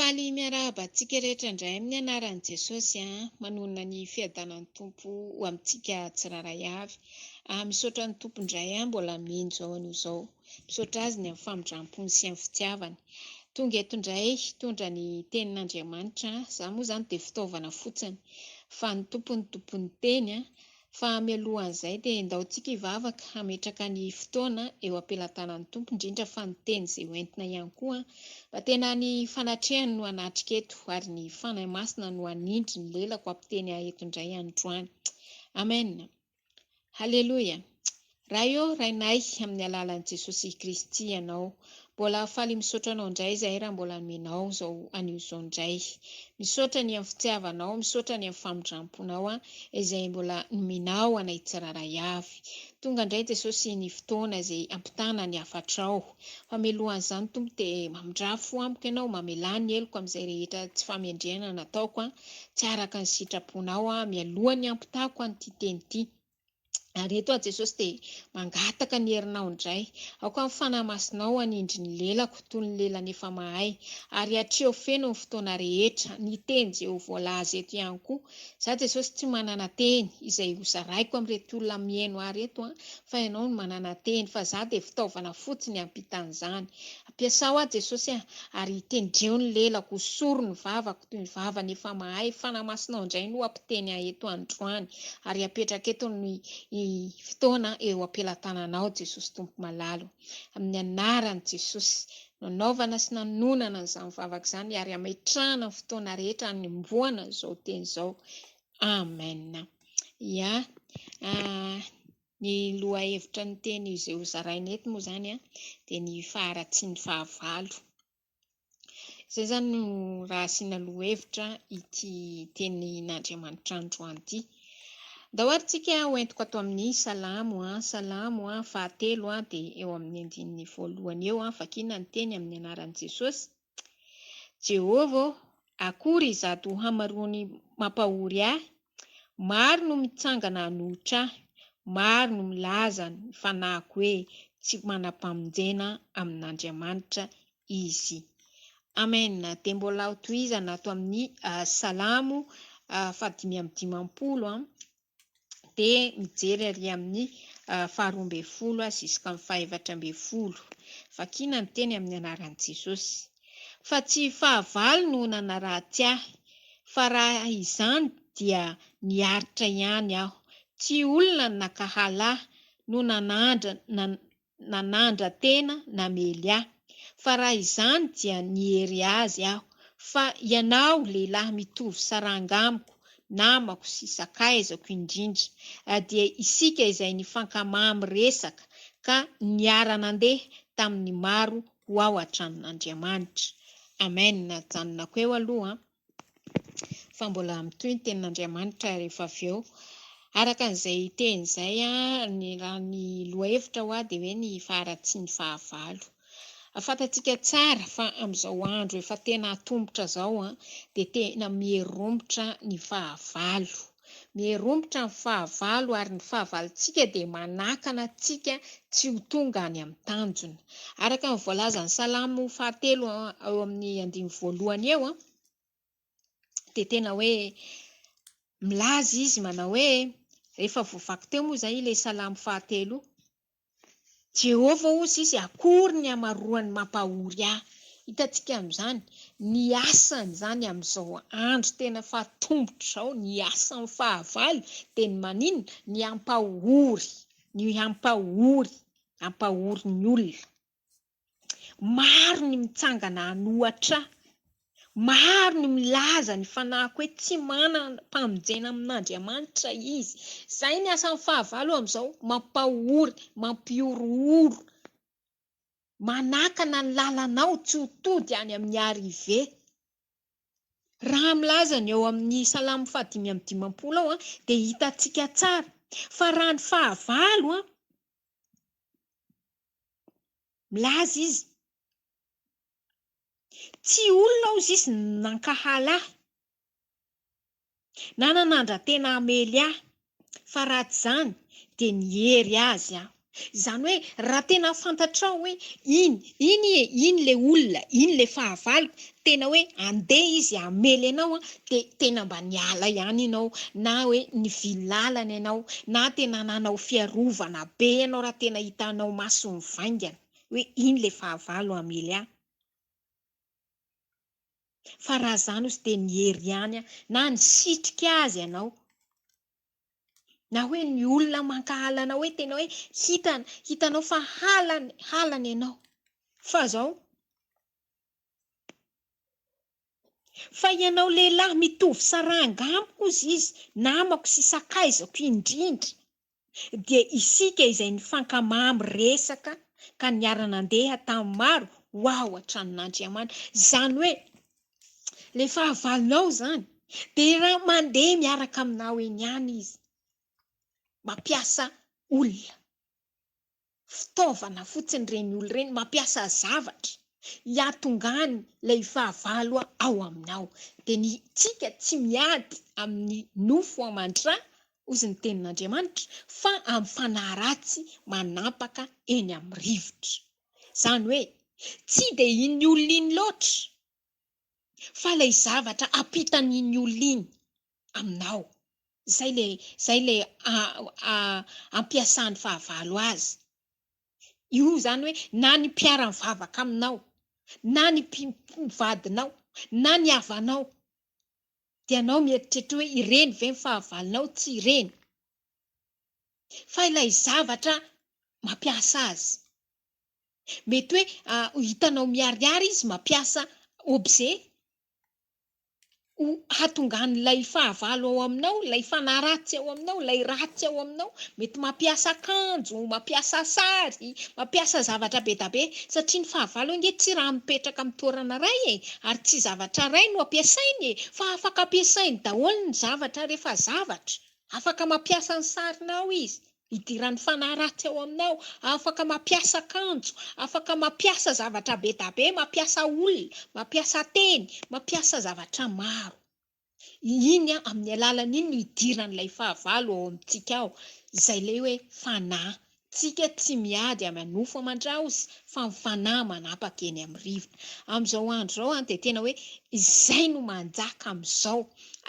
Faly miarahaba antsika rehetra indray amin'ny anaran'i Jesosy a, manonona ny fiadanan'ny Tompo ho amintsika tsirairay avy. Ah, misaotra ny Tompo indray aho mbola mino izao anio izao. Misaotra Azy ny amin'ny famindrampony sy amin'ny fitiavany. Tonga eto indray hitondra ny tenin'Andriamanitra. Izaho moa izany dia fitaovana fotsiny fa ny Tompo no tompon'ny teny a. Fa mialohan'izay dia ndao tsika hivavaka hametraka ny fotoana eo am-pelatanan'ny Tompo indrindra fa ny teny izay ho entina ihany koa mba tena ny fanatrehany no hanatrika eto ary ny Fanahy Masina no hanindry ny lelako hampiteny ahy eto indray androany. Amen. Haleloia. Ray ô, Rainay, amin'ny alalan'i Jesosy Kristy Ianao. Mbola faly misaotra Anao indray izahay raha mbola nomenao izao anio izao indray. Misaotra ny amin'ny fitiavanao, misaotra ny amin'ny famindramponao izay mbola nomenao anay tsirairay avy. Tonga indray Jesosy ny fotoana izay hampitana ny hafatrao. Fa mialohan'izany Tompo dia mamindrà fo amiko Ianao, mamelà ny heloko amin'izay rehetra tsy fahamendrehana nataoko tsy araka ny sitraponao mialohan'ny hampitako an'ity teny ity. Ary eto aho Jesosy dia mangataka ny herinao indray. Aoka ny Fanahy Masinao hanindry ny lelako toy ny lelany efa mahay. Ary atreho feno ny fotoana rehetra. Ny teny izay ho voalaza eto ihany koa. Izaho Jesosy tsy manana teny izay ho zaraiko amin'ireto olona mihaino ahy ireto fa Ianao no manana teny fa izaho dia fitaovana fotsiny hampita an'izany. Ampiasao aho Jesosy a! Ary tendreo ny lelako, hosory ny vavako toy ny vavany efa mahay, Fanahy Masinao indray no hampiteny ahy eto androany, ary apetraka eto ny fotoana eo am-pelatananao Jesosy Tompo malala o! Amin'ny anaran'i Jesosy no anaovana sy nanonana an'izany vavaka izany ary ametrahana ny fotoana rehetra hanombohana an'izao teny izao. Amen. Ya. Ny lohahevitra ny teny izay ho zaraina eto moa izany dia ny faharatsian'ny fahavalo. Izay izany no raha asiana lohahevitra ity tenin'Andriamanitra androany ity. Ndao ary tsika ho entiko ato amin'ny Salamo, Salamo fahatelo dia eo amin'ny andininy voalohany eo, vakiana ny teny amin'ny anaran'i Jesosy. Jehovah ô, akory izato hamaroany mampahory ahy! Maro no mitsangana hanohitra ahy, maro no milaza ny fanahiko hoe tsy manam-pamonjena amin'Andriamanitra izy. Amen. Dia mbola ho tohizana ato amin'ny Salamo fahadimy amby dimampolo dia mijery ary amin'ny faharoa ambin'ny folo ziskamin'ny fahaefatra ambin'ny folo. Vakiana ny teny amin'ny anaran'i Jesosy. Fa tsy fahavalo no nanaratsy ahy, fa raha izany dia niaritra ihany aho. Tsy olona nankahala ahy no nanandra-tena namely ahy, fa raha izany dia niery azy aho. Fa ianao, lehilahy mitovy saranga amiko, namako sy sakaizako indrindra, dia isika izay nifankamamy resaka ka niara-nandeha tamin'ny maro ho ao an-tranon'Andriamanitra. Amen. Ajanonako eo aloha fa mbola mitohy ny tenin'Andriamanitra rehefa avy eo. Araka an'izay teny izay, ny raha ny lohahevitra ho ahy dia hoe ny faharatsian'ny fahavalo. Fantatsika tsara fa amin'izao andro efa tena atomotra izao dia tena miheromotra ny fahavalo. Miheromotra ny fahavalo ary ny fahavalontsika dia manakana antsika tsy ho tonga any amin'ny tanjona. Araka ny voalazan'ny Salamo fahatelo eo amin'ny andininy voalohany eo dia tena hoe milaza izy manao hoe, rehefa voavaky teo moa izay ilay Salamo fahatelo io, Jehovah hozy izy, akory ny hamaroan'ny mampahory ahy. Hitantsika amin'izany, ny asany izany amin'izao andro tena fahatombotra izao, ny asan'ny fahavalo dia ny maninona? Ny hampahory, ny hampahory, hampahory ny olona. Maro ny mitsangana hanohatra ahy. Maro ny milaza ny fanahiko hoe tsy manam-pamonjena amin'Andriamanitra izy. Izay ny asan'ny fahavalo amin'izao, mampahory, mampihorohoro, manakana ny lalanao tsy ho tody any amin'ny arrivée. Raha milaza ny ao amin'ny Salamo fahadimy amby dimampolo ao dia hitantsika tsara fa raha ny fahavalo milaza izy, Tsy olona hozy izy nankahala ahy, na nanandra-tena hamely ahy, fa raha tsy izany dia niery azy aho. Izany hoe raha tena fantatrao hoe iny, iny e, iny le olona, iny le fahavaloko, tena hoe andeha izy hamely anao an, dia tena mba niala ihany ianao, na hoe nivily lalana ianao, na tena nanao fiarovana be ianao raha tena hitanao maso mivaingana hoe iny le fahavalo hamely ahy. Fa raha izany ozy dia niery ihany an, na nisitrika azy ianao. Na hoe ny olona mankahala anao hoe tena hoe hitany, hitanao fa halany, halany ianao. Fa zao. Fa ianao lehilahy mitovy saranga amiko hozy izy, namako sy sakaizako indrindra. Dia isika izay nifankamamy resaka ka niara-nandeha tamin'ny maro ho ao an-tranon'Andriamanitra. Izany hoe le fahavalonao izany dia raha mandeha miaraka aminao eny ihany izy, mampiasa olona. Fitaovana fotsiny ireny olona ireny, mampiasa zavatra hiatongany ilay fahavalo ao aminao. Dia ny tsika tsy miady amin'ny nofo aman-dra, hozy ny tenin'Andriamanitra, fa amin'ny fanahy ratsy manampaka eny amin'ny rivotra. Izany hoe tsy dia iny olona iny loatra fa ilay zavatra ampitan'iny olona iny aminao. Izay ilay izay ilay ampiasan'ny fahavalo azy. Io izany hoe na ny mpiara-mivavaka aminao, na ny mpivadinao, na ny havanao. Dia ianao mieritreritra hoe ireny ve ny fahavalonao? Tsy ireny. Fa ilay zavatra mampiasa azy. Mety hoe hitanao miharihary izy mampiasa objet ho hahatongan'ilay fahavalo ao aminao, ilay fanahy ratsy ao aminao, ilay ratsy ao aminao. Mety mampiasa akanjo, mampiasa sary, mampiasa zavatra be da be, satria ny fahavalo ange tsy raha mipetraka amin'ny toerana iray e, ary tsy zavatra iray no ampiasainy e, fa afaka ampiasainy daholo ny zavatra rehefa zavatra. Afaka mampiasa ny sarinao izy, Idiran'ny fanahy ratsy ao aminao, afaka mampiasa akanjo, afaka mampiasa zavatra be da be, mampiasa olona, mampiasa teny, mampiasa zavatra maro. Iny amin'ny alalan'iny no idiran'ilay fahavalo ao amintsika ao, izay ilay hoe fanahy. Tsika tsy miady amin'ny nofo aman-draozy fa ny fanahy manapaka eny amin'ny rivotra. Amin'izao andro izao dia tena hoe izay no manjaka amin'izao.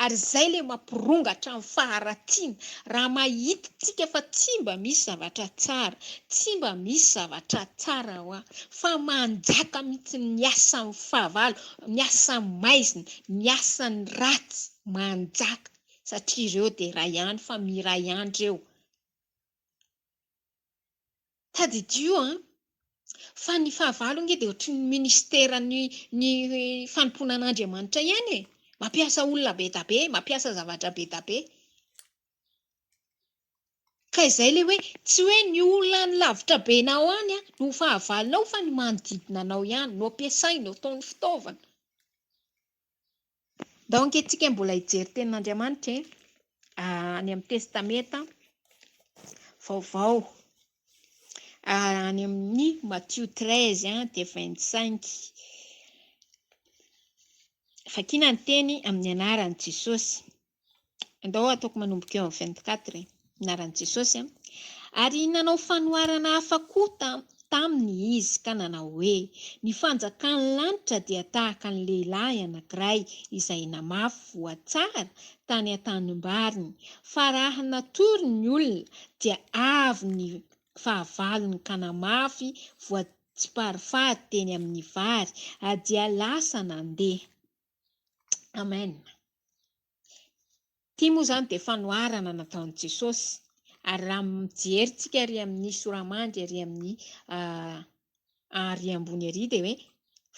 Ary izay ilay mampirongatra ny faharatsiana, raha mahita tsika fa tsy mba misy zavatra tsara, tsy mba misy zavatra tsara hoa, fa manjaka mihitsy ny asan'ny fahavalo, ny asan'ny maizina, ny asan'ny ratsy, manjaka, satria ireo dia iray ihany fa miray andry eo. Tadidio an! Fa ny fahavalo ange dia ohatry ny ministeran'ny ny fanompoana an'Andriamanitra ihany e! Mampiasa olona be da be, mampiasa zavatra be da be. Ka izay ilay hoe tsy hoe ny olona any lavitra be nao any no fahavalonao fa ny manodidina anao ihany no ampiasainy, no ataony fitaovana. Ndao ange tsika mbola hijery tenin'Andriamanitra e, any amin'ny Testamenta Vaovao, any amin'ny Matio 13 dia 25. Vakina ny teny amin'ny anaran'i Jesosy. Andao ataoko manomboka eo amin'ny 24 e. Anaran'i Jesosy an. Ary nanao fanoharana hafa koa taminy izy ka nanao hoe, Ny fanjakan'ny lanitra dia tahaka ny lehilahy anankiray izay namafy voa tsara tany an-tanimbariny, fa raha natory ny olona dia avy ny fahavalony ka namafy voa tsiparifary teny amin'ny vary, ary dia lasa nandeha. Amen. Ity moa izany dia fanoharana nataon'i Jesosy. Ary raha mijery tsika ary amin'ny soramandry ary amin'ny ary ambony ary dia hoe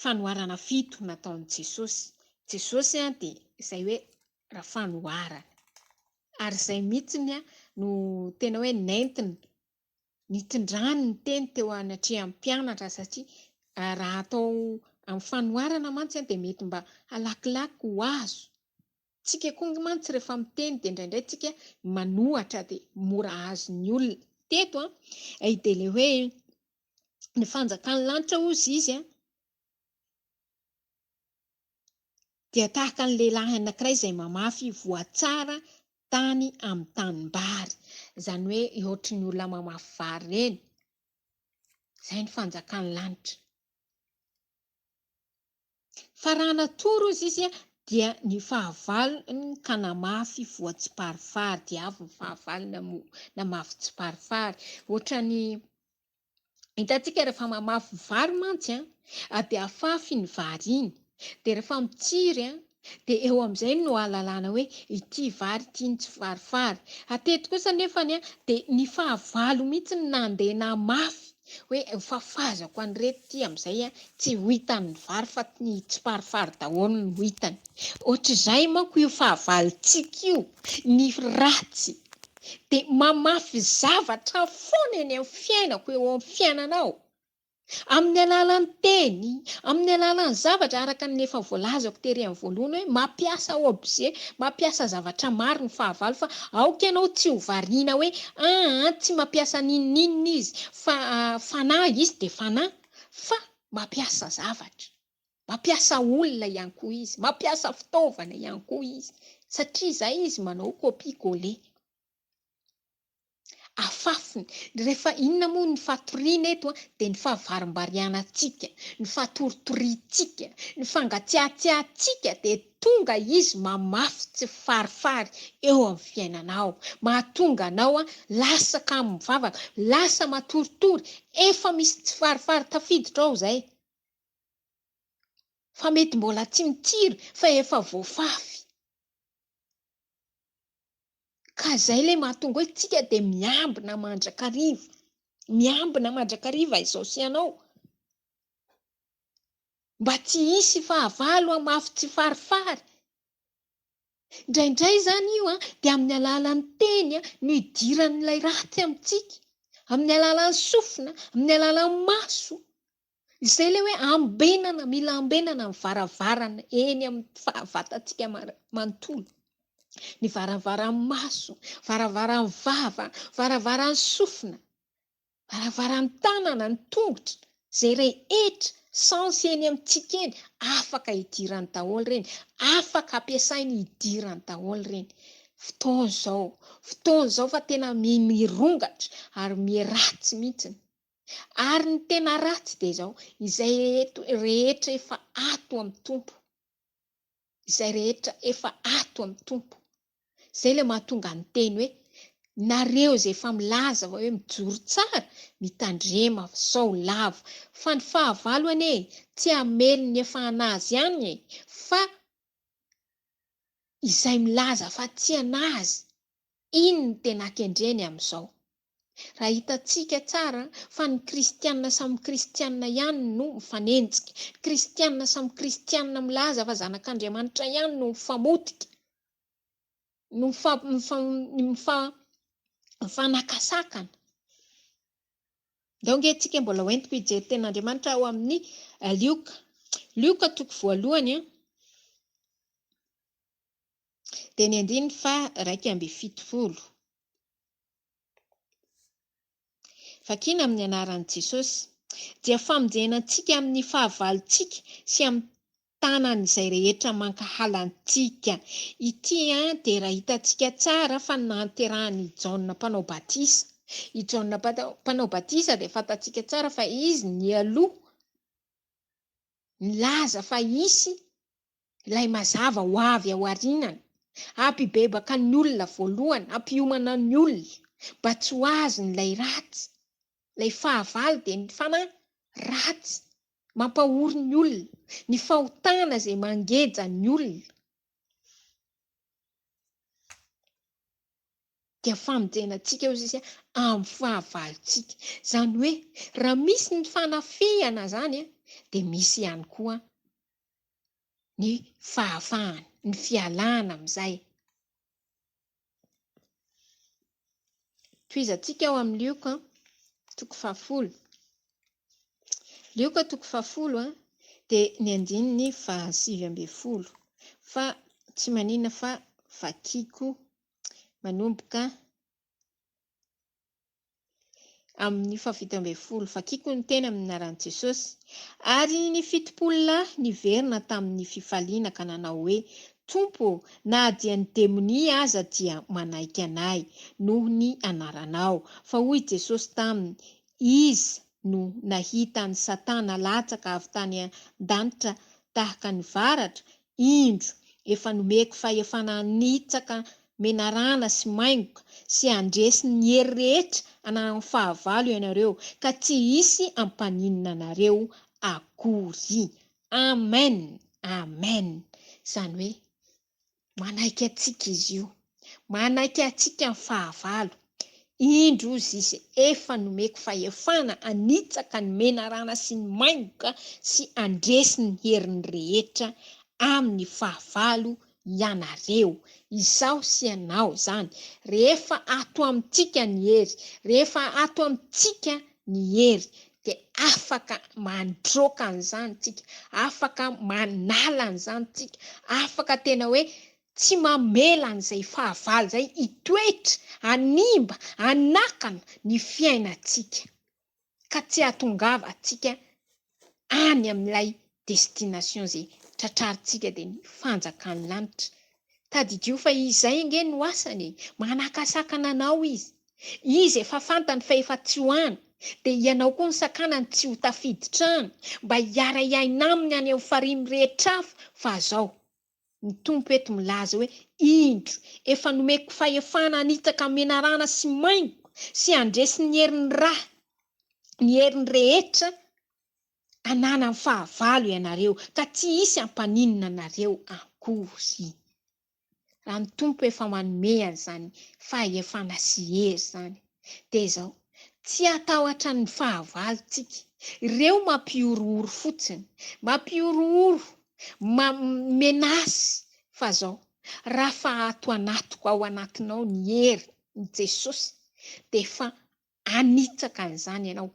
fanoharana fito nataon'i Jesosy. Jesosy dia izay hoe raha fanoharana. Ary izay mihitsiny no tena hoe nentiny nitondrany ny teny teo anatrehan'ny mpianatra satria raha atao amin'ny fanoharana mantsy dia mety mba halakilaky ho azo. Tsika koa mantsy rehefa miteny dia indraindray tsika manohatra dia mora azon'ny olona. Teto dia ilay hoe ny fanjakan'ny lanitra hozy izy dia tahaka ny lehilahy anankiray izay mamafy voa tsara tany amin'ny tanimbary. Izany hoe ohatry ny olona mamafy vary ireny. Izay ny fanjakan'ny lanitra. Fa raha natory ozy izy dia ny fahavalony ka namafy voa tsiparifary, dia avy ny fahavalony namafy tsiparifary. Ohatran'ny hitantsika rehefa mamafy vary mantsy an, dia afafy iny vary iny. Dia rehefa mitsiry an, dia eo amin'izay no ahalalana hoe ity vary ity ny tsiparifary. Hatreto kosa nefany an, dia ny fahavalo mihitsy no nandeha namafy hoe fafazako an'ireto ity amin'izay an, tsy ho hitany ny vary fa ny tsiparifary daholo no ho hitany. Ohatr'izay manko io fahavalontsika io, ny ratsy dia mamafy zavatra foana eny amin'ny fiainako, eo amin'ny fiainanao. Amin'ny alalan'ny teny, amin'ny alalan'ny zavatra, araka ny efa voalazako tery amin'ny voalohany hoe mampiasa objet, mampiasa zavatra maro ny fahavalo fa aoka ianao tsy ho variana hoe aa tsy mampiasa n'inon'inona izy fa fanahy izy dia fanahy fa mampiasa zavatra, mampiasa olona ihany koa izy, mampiasa fitaovana ihany koa izy satria izay izy manao copie coller. Afafiny. Rehefa inona moa ny fatoriana eto dia ny fahavarimbarianantsika, ny fatoritoriantsika, ny fangatsiatsiahantsika dia tonga izy mamafy tsy farifary eo amin'ny fiainanao. Mahatonga anao lasa kamo mivavaka, lasa matoritory, efa misy tsy farifary tafiditra ao izay. Fa mety mbola tsy mitsiry fa efa voafafy. Ka zay ilay mahatonga hoe tsika dia miambina mandrakariva, miambina mandrakariva izao sy ianao, mba tsy hisy fahavalo hamafy tsifarifary. Indraindray izany io an, dia amin'ny alalan'ny teny no idiran'ilay ratsy amintsika, amin'ny alalan'ny sofina, amin'ny alalan'ny maso. Izay ilay hoe ambenana, mila ambenana ny varavarana eny amin'ny vatantsika manontolo. Ny varavaran'ny maso, varavaran'ny vava, varavaran'ny sofina, varavaran'ny tanana, ny tongotra, izay rehetra sens eny amintsika eny, afaka idirany daholo ireny, afaka ampiasainy hidirany daholo ireny. Fotoana izao, fotoana izao fa tena mirongatra ary miharatsy mihitsy. Ary ny tena ratsy dia izao, izay rehetra efa ato amin'ny Tompo, izay rehetra efa ato amin'ny Tompo, izay ilay mahatonga ny teny hoe, nareo izay efa milaza fa hoe mijoro tsara, mitandrema sao lavo. Fa ny fahavalo anie tsy hamely ny efa an'azy ihany e, fa izay milaza fa tsy an'azy, iny no tena kendreny amin'izao. Raha hitantsika tsara fa ny kristiana samy kristiana ihany no mifanenjika, kristiana samy kristiana milaza fa zanak'Andriamanitra ihany no mifamotika, no mifanakasakana. Ndao ange tsika mbola hoentiko hijery tenin'Andriamanitra ao amin'ny Lioka. Lioka toko voalohany dia ny andininy faha 71. Vakina amin'ny anaran'i Jesosy. Dia famonjena antsika amin'ny fahavalontsika sy amin'ny tanan'izay rehetra mankahala antsika. Ity dia raha hitantsika tsara fa nanterahan'i Jaona mpanao batisa. I Jaona mpanao batisa dia fantatsika tsara fa izy nialoha nilaza fa hisy Ilay mazava ho avy ao arinany, hampibebaka ny olona voalohany, hampiomana ny olona mba tsy ho azon'ilay ratsy, ilay fahavalo dia ny fanahy ratsy mampahory ny olona, ny fahotana izay mangeja ny olona. Dia famonjena antsika hozy izy amin'ny fahavalontsika. Izany hoe raha misy ny fanafihana izany dia misy ihany koa ny fahafahana, ny fialana amin'izay. Tohizantsika ao amin'ny Lioka toko fahafolo. Lioka toko fahafolo dia ny andininy fahasivy ambin'ny folo. Fa tsy maninona fa vakiko manomboka amin'ny fahafito ambin'ny folo. Vakiko ny teny amin'ny anaran'i Jesosy. Ary ny 70 lahy niverina tamin'ny fifaliana ka nanao hoe, Tompo ô, na dia ny demonia aza dia manaiky anay noho ny anaranao. Fa hoy Jesosy taminy, Iza? no nahita an'i Satana latsaka avy tany an-danitra tahaka ny varatra, indro, efa nomeko fahefana hanitsaka menarana sy maingoka sy handresy ny hery rehetra ananan'ny fahavalo ianareo, ka tsy hisy hampaninona anareo akory. Amen! Amen! Izany hoe, Manaiky antsika izy io. Manaiky antsika ny fahavalo. Indro hozy izy, efa nomeko fahefana hanitsaka ny menarana sy ny maingoka sy handresy ny heriny rehetra amin'ny fahavalo ianareo. Izaho sy ianao izany. Rehefa ato amintsika ny hery, rehefa ato amintsika ny hery, dia afaka mandroaka an'izany tsika, afaka manala an'izany tsika, afaka tena hoe tsy mamela an'izay fahavalo izay hitoetra, hanimba, hanakana ny fiainantsika, ka tsy hahatongavantsika any amin'ilay destination izay tratrarintsika dia ny fanjakan'ny lanitra. Tadidio fa izay ange no asany e! Manakasakana anao izy. Izy efa fantany fa efa tsy ho any, dia ianao koa ny sakanany tsy ho tafiditra any, mba hiara-hiaina aminy any amin'ny farihy mirehitra afo, fa zao, ny Tompo eto milaza hoe, Indro, efa nomeko fahefana hanitsaka menarana sy maingoka, sy handresy ny herin'ny ra, ny heriny rehetra ananan'ny fahavalo ianareo, ka tsy hisy hampaninona anareo akory. Raha ny Tompo efa manome an'izany fahefana sy hery izany, dia izao, tsy hatahotra ny fahavalontsika. Ireo mampihorohoro fotsiny, mampihorohoro, menace, fa izao, raha fa ato anatiko, ao anatinao ny hery, ny Jesosy, dia efa hanitsaka an'izany ianao.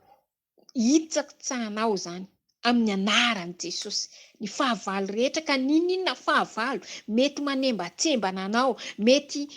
Hitsakitsahanao izany amin'ny anaran'i Jesosy. Ny fahavalo rehetra ka n'inon'inona fahavalo mety manembatsembana anao, mety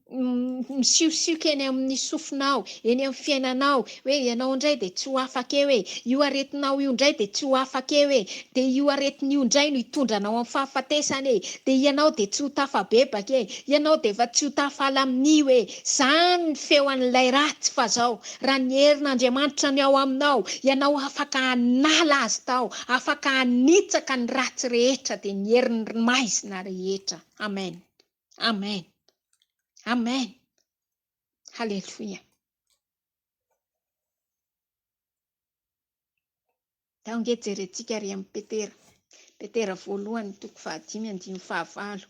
misiosioka eny amin'ny sofinao, eny amin'ny fiainanao, hoe ianao indray dia tsy ho afaka eo e, io aretinao io indray dia tsy ho afaka eo e, dia io aretina io indray no hitondra anao amin'ny fahafatesana e, dia ianao dia tsy ho tafabebaka e, ianao dia efa tsy ho tafala amin'io e, izany ny feo an'ilay ratsy fa zao, Raha ny herin'Andriamanitra ny ao aminao, ianao afaka hanala azy tao, afaka hanitsaka ny ratsy rehetra dia ny herin'ny maizina rehetra. Amen. Amen. Amen. Haleloia. Tao ange jerentsika ary amin'i Petera. Petera voalohany toko fahadimy andininy fahavalo.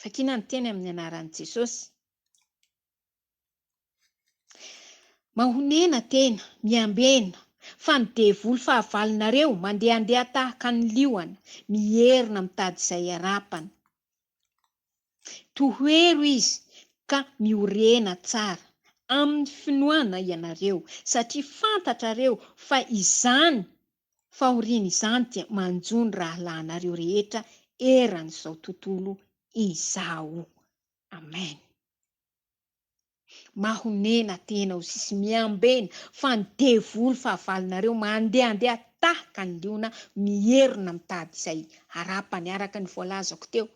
Vakina ny teny amin'ny anaran'i Jesosy. Mahonena tena, miambena, fa ny devoly fahavalonareo mandehandeha tahaka ny liona, mierona mitady izay harapany. Tohero izy ka miorena tsara amin'ny finoana ianareo, satria fantatrareo fa izany fahoriana izany dia manjo ny rahalahinareo rehetra eran'izao tontolo izao. Amen. Mahonena tena ho sisy miambena fa ny devoly fahavalonareo mandehandeha tahaka ny liona mierona mitady izay harapany araka ny voalazako teo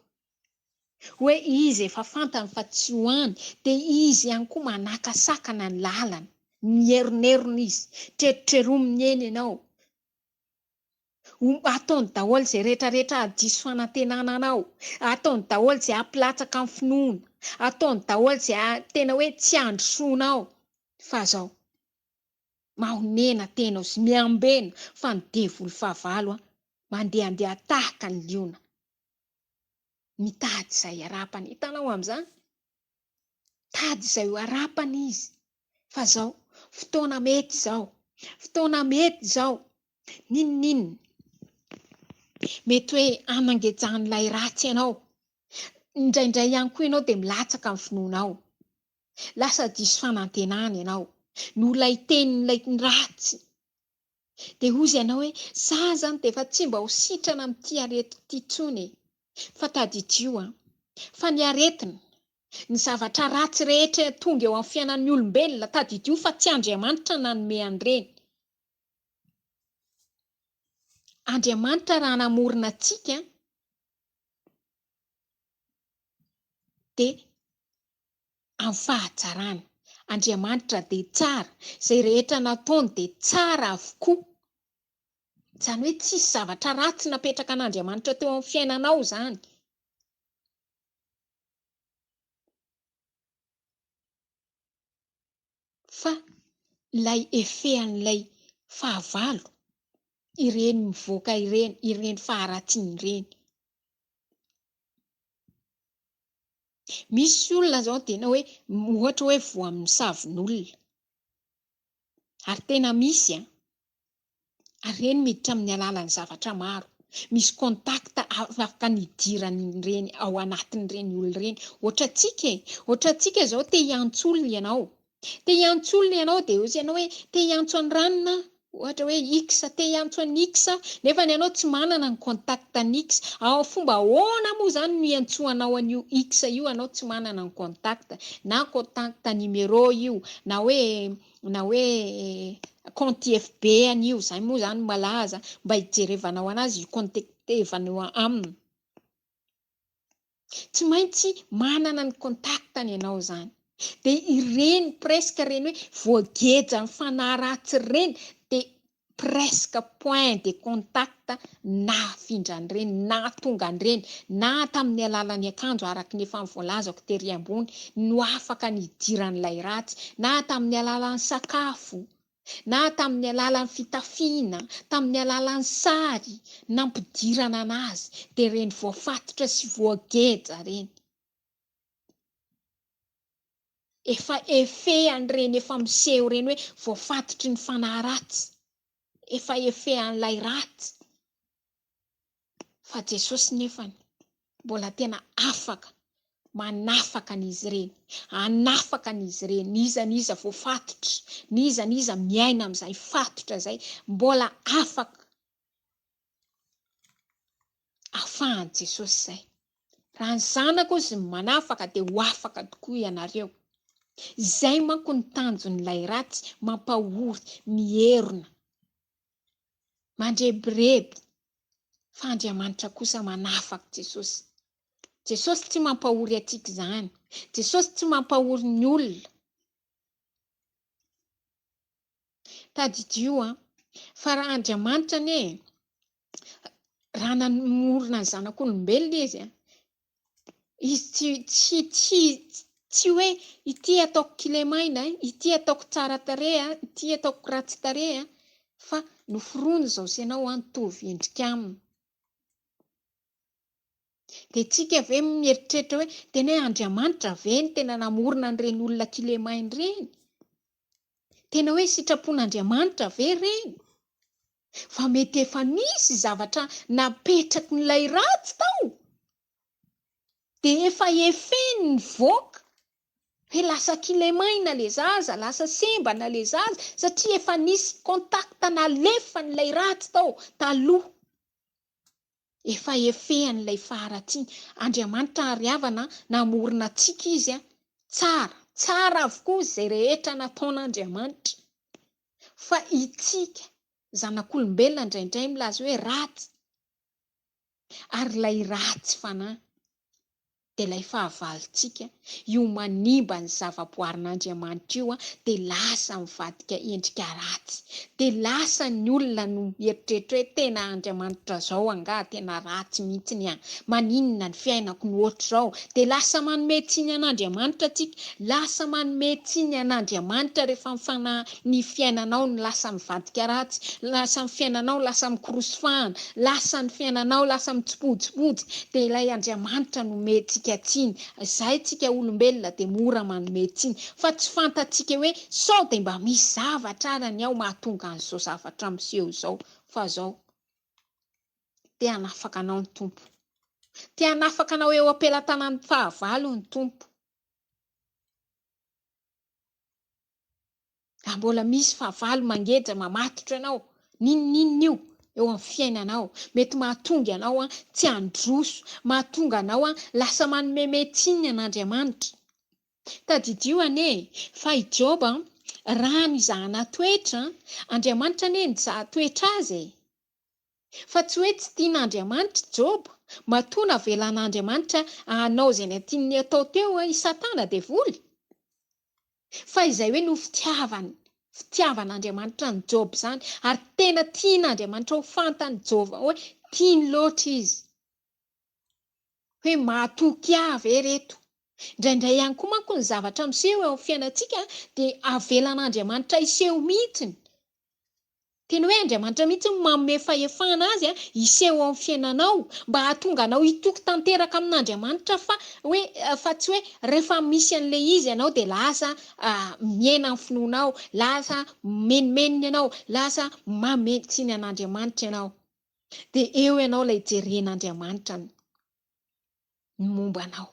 hoe izy efa fantany fa tsy ho any dia izy ihany koa manakasakana ny lalana mieronerona izy trerotrerominy eny ianao Ataony daholo izay rehetra rehetra hahadiso fanantenana anao, ataony daholo izay hampilatsaka ny finoana, ataony daholo izay tena hoe tsy handrosoanao, fa zao, mahonena tena sy miambena fa ny devoly fahavalo an, mandehandeha tahaka ny liona, mitady izay harapany, hitanao amin'izany? Tady izay ho harapany izy, fa zao, fotoana mety izao, fotoana mety izao, n'inon'inona mety hoe hanangejan'ilay ratsy anao, indraindray ihany koa ianao dia milatsaka ny finoanao, lasa diso fanantenana ianao noho ilay tenin'ilay ratsy, dia hozy ianao hoe za zany dia efa tsy mba ho sitrana amin'ity aretiko ity intsony e! Fa tadidio an, fa ny aretina, ny zavatra ratsy rehetra tonga eo amin'ny fiainan'ny olombelona, tadidio fa tsy Andriamanitra nanome an'ireny. Andriamanitra raha namorona antsika dia. Amin'ny fahatsarana. Andriamanitra dia tsara. Izay rehetra nataony dia tsara avokoa. Izany hoe tsisy zavatra ratsy napetraka an'Andriamanitra teo amin'ny fiainanao izany. Fa ilay effet an'ilay fahavalo, ireny mivoaka ireny, ireny faharatsiana ireny. Misy olona izao tena hoe ohatra hoe voa amin'ny savin'olona. Ary tena misy an! Ary ireny miditra amin'ny alalan'ny zavatra maro. Misy contact afaka nidiran'ireny ao anatin'ireny olona ireny. Ohatra antsika e! Ohatra antsika izao te hiantso olona ianao. Te hiantso olona ianao dia hozy ianao hoe te hiantso an'i ranona aho. Ohatra hoe X, te hiantso an'i X aho, nefa ny anao tsy manana ny contact an'i X. Ao fomba ahoana moa izany no hiantsoanao an'io X io anao tsy manana ny contact. Na contact numéro io, na hoe na hoe compte FB an'io, izay moa izany malaza, mba hijerevanao an'azy, hi-contacter-vanao aminy. Tsy maintsy manana ny contact-ny ianao izany. Dia ireny presque ireny hoe voagejan'ny fanahy ratsy ireny dia presque point de contact nahafindra an'ireny, nahatonga an'ireny, na tamin'ny alalan'ny akanjo araka ny efa voalazako tery ambony no afaka nidiran'ilay ratsy, na tamin'ny alalan'ny sakafo, na tamin'ny alalan'ny fitafiana, tamin'ny alalan'ny sary nampidirana an'azy, dia ireny voafatotra sy voageja ireny. Efa effet an'ireny efa miseho ireny hoe voafatotry ny fanahy ratsy, efa effet an'ilay ratsy. Fa Jesosy nefany mbola tena afaka manafaka an'izy ireny, hanafaka an'izy ireny, n'iza n'iza voafatotra, n'iza n'iza miaina amin'izay fatotra izay, mbola afaka Afahan'i Jesosy izay. Raha ny Zanako Izy no manafaka dia ho afaka tokoa ianareo. Izay manko ny tanjon'ilay ratsy, mampahory, mierona, mandrebireby, fa Andriamanitra kosa manafaka Jesosy. Jesosy tsy mampahory antsika izany. Jesosy tsy mampahory ny olona. Tadidio an, fa raha Andriamanitra anie raha namorona ny zanak'olombelona izy an, izy tsy tsy tsy tsy hoe ity ataoko kilemaina, ity ataoko tsara tarehy an, ity ataoko ratsy tarehy an, fa noforoniny izao sy ianao an, mitovy endrika aminy. Dia tsika ve mieritreritra hoe tena hoe Andriamanitra ve no tena namorona an'ireny olona kilemaina ireny? Tena hoe sitrapon'Andriamanitra ve ireny? Fa mety efa nisy zavatra napetrakin'ilay ratsy tao, dia efa efeny nivoaka, hoe lasa kilemaina le zaza, lasa sembana le zaza, satria efa nisy contact nalefan'ilay ratsy tao taloha. Efa efehan'ilay faharatsiana. Andriamanitra ary havana namorona antsika Izy an! Tsara, tsara avokoa izay rehetra nataon'Andriamanitra. Fa itsika zanak'olombelona indraindray milaza hoe ratsy. Ary ilay ratsy fanahy. dia ilay fahavalontsika, io manimba ny zavaboarin'Andriamanitra io dia lasa mivadika endrika ratsy, dia lasa ny olona no mieritreritra hoe tena Andriamanitra zao angaha tena ratsy mihitsiny an, maninona ny fiainako no ohatr'izao, dia lasa manome tsiny an'Andriamanitra tsika, lasa manome tsiny an'Andriamanitra rehefa mifana ny fiainanao no lasa mivadika ratsy, lasa ny fiainanao lasa mikorosofahana, lasa ny fiainanao lasa mitsipojipoja, dia ilay Andriamanitra no omentsika tsiny. Izay tsika olombelona dia mora manome tsiny, fa tsy fantatsika hoe sao dia mba misy zavatra ary ny ao mahatonga an'izao zavatra miseho izao, fa zao. Te hanafaka anao ny Tompo. Te hanafaka anao eo am-pelatanan'ny fahavalo ny Tompo. Raha mbola misy fahavalo mangeja mamatotra anao, n'inon'inona io eo amin'ny fiainanao, mety mahatonga anao tsy handroso, mahatonga anao lasa manomeme tsiny an'Andriamanitra. Tadidio anie fa i Joba raha nizahana toetra, Andriamanitra anie nizaha toetra azy e! Fa tsy hoe tsy tian'Andriamanitra i Joba, matoa navelan'Andriamanitra hanao izay tiany atao teo i Satana devoly. Fa izay hoe no fitiavany, fitiavan'Andriamanitra an'i Joba izany, ary tena tian'Andriamanitra ho fantan'i Joba hoe tiany loatra izy. Hoe mahatoky ahy ve reto? Indraindray ihany koa manko ny zavatra miseho eo amin'ny fiainantsika dia avelan'Andriamanitra hiseho mihitsiny. Tena hoe Andriamanitra mihitsy no manome fahefana azy hiseho ao amin'ny fiainanao mba hahatonga anao hitoky tanteraka amin'Andriamanitra fa hoe fa tsy hoe rehefa misy an'ilay izy ianao dia lasa mihena ny finoanao, lasa mimenomenona ianao, lasa manome tsiny an'Andriamanitra ianao. Dia eo ianao ilay jeren'Andriamanitra ny momba anao.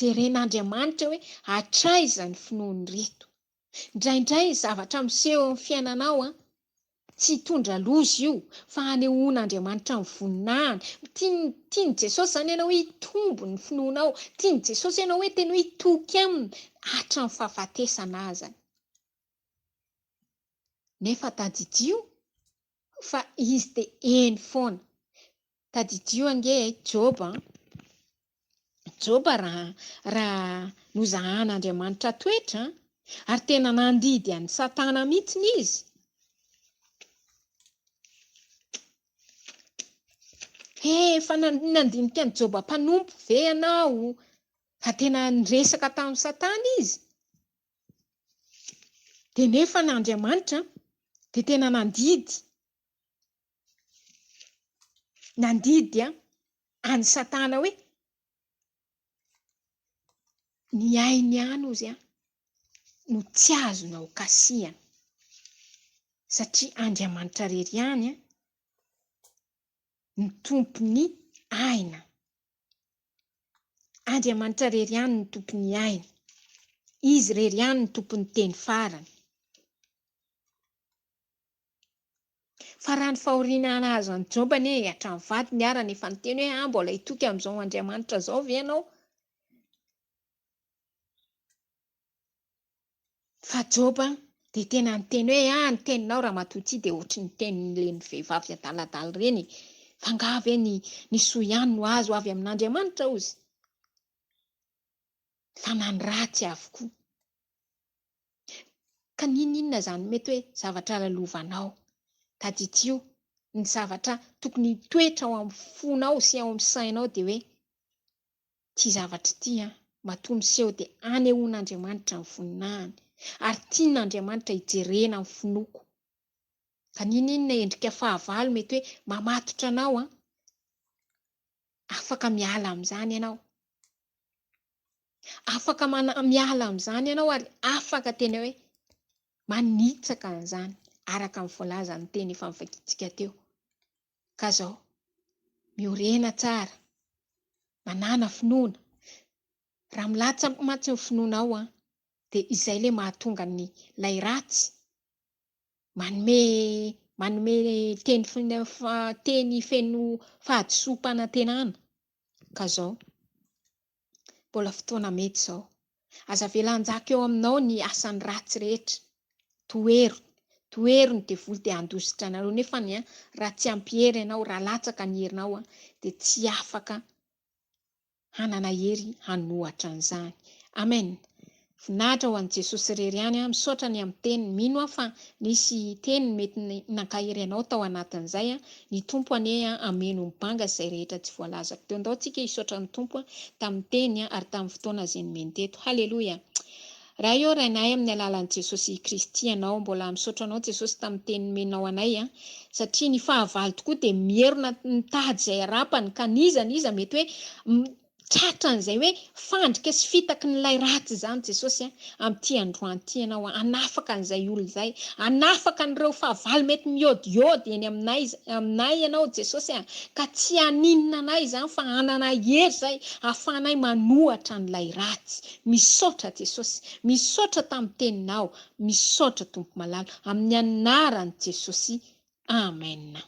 Jeren'Andriamanitra hoe hatraiza ny finoan'ireto. Indraindray ny zavatra miseho eo amin'ny fiainanao an, tsy hitondra loza io, fa hanehoan'Andriamanitra ny voninahiny. Tian'i tian'i Jesosy izany ianao hoe hitombo ny finoanao, tian'i Jesosy ianao hoe tena hoe hitoky aminy hatramin'ny fahafatesana aza. Nefa tadidio fa izy dia eny foana. Tadidio ange e, Joba an! Joba raha raha nozahan'Andriamanitra toetra an, ary tena nandidy an'i Satana mihitsiny izy. He, efa nandinika an'i Joba mpanompo ve ianao? Fa tena niresaka tamin'i Satana izy. Dia nefa Andriamanitra dia tena nandidy Nandidy an'i Satana hoe, Ny ainy ihany, hozy, no tsy azonao kasihana, satria Andriamanitra irery ihany no tompon'ny aina. Andriamanitra irery ihany no tompon'ny aina. Izy irery ihany no tompon'ny teny farany. Fa raha ny fahoriana nahazo an'i Joba anie hatramin'ny vadiny ara no efa niteny hoe ah mbola hitoky amin'izao Andriamanitra izao ve ianao? Fa Joba dia tena niteny hoe ah ny teninao ramatoa ity dia ohatry ny tenin'ireny vehivavy adaladala ireny e! Fa angaha ve ny ny soa ihany no azo avy amin'Andriamanitra hozy? Fa na ny ratsy avokoa. Ka n'inon'inona izany mety hoe zavatra lalovanao, tadidio ny zavatra tokony hitoetra ao amin'ny fonao sy ao amin'ny sainao dia hoe ity zavatra ity an, matoa miseho dia anehoan'Andriamanitra ny voninahiny ary tian'Andriamanitra hijerena ny finoako. Ka n'inon'inona endrika fahavalo mety hoe mamatotra anao an, afaka miala amin'izany ianao. Afaka miala amin'izany ianao ary afaka tena hoe manitsaka an'izany araka ny voalazan'ny teny efa novakintsika teo. Ka izao, miorena tsara, manàna finoana. Raha milatsaka mantsy ny finoanao an, dia izay ilay mahatonga ny ilay ratsy manome manome teny teny feno fahadisoam-panantenana. Ka izao, mbola fotoana mety izao. Aza avela hanjaka eo aminao ny asan'ny ratsy rehetra. Tohero, tohero ny devoly dia handositra anareo. Nefa ny raha tsy ampy hery ianao, raha latsaka ny herinao dia tsy afaka hanana hery hanohatra an'izany. Amen. Voninahitra ho an'i Jesosy irery ihany an, misaotra ny amin'ny teniny, mino aho fa nisy teny mety nankahery anao tao anatin'izay an, ny Tompo anie an hameno ny banga sy izay rehetra tsy voalazako teo, ndao tsika hisaotra ny Tompo an tamin'ny teny an ary tamin'ny fotoana izay nomeny teto, haleloia! Ray ô Rainay amin'ny alalan'i Jesosy Kristy Ianao, mbola misaotra Anao Jesosy tamin'ny teny nomenao anay an, satria ny fahavalo tokoa dia mierona mitady izay harapany ka n'iza n'iza mety hoe Tratran'izay hoe fandrika sy fitaky ny lay ratsy izany Jesosy a, amin'ity androany ity Ianao a, hanafaka an'izay olona izay, hanafaka an'ireo fahavalo mety miôdiôdy eny aminay aminay Ianao Jesosy a, ka tsy haninona anay izany fa hanana hery izay hahafahanay manohatra an'ilay ratsy. Misaotra Jesosy, misaotra tamin'ny teninao, misaotra Tompo malala, amin'ny anaran'i Jesosy, Amen.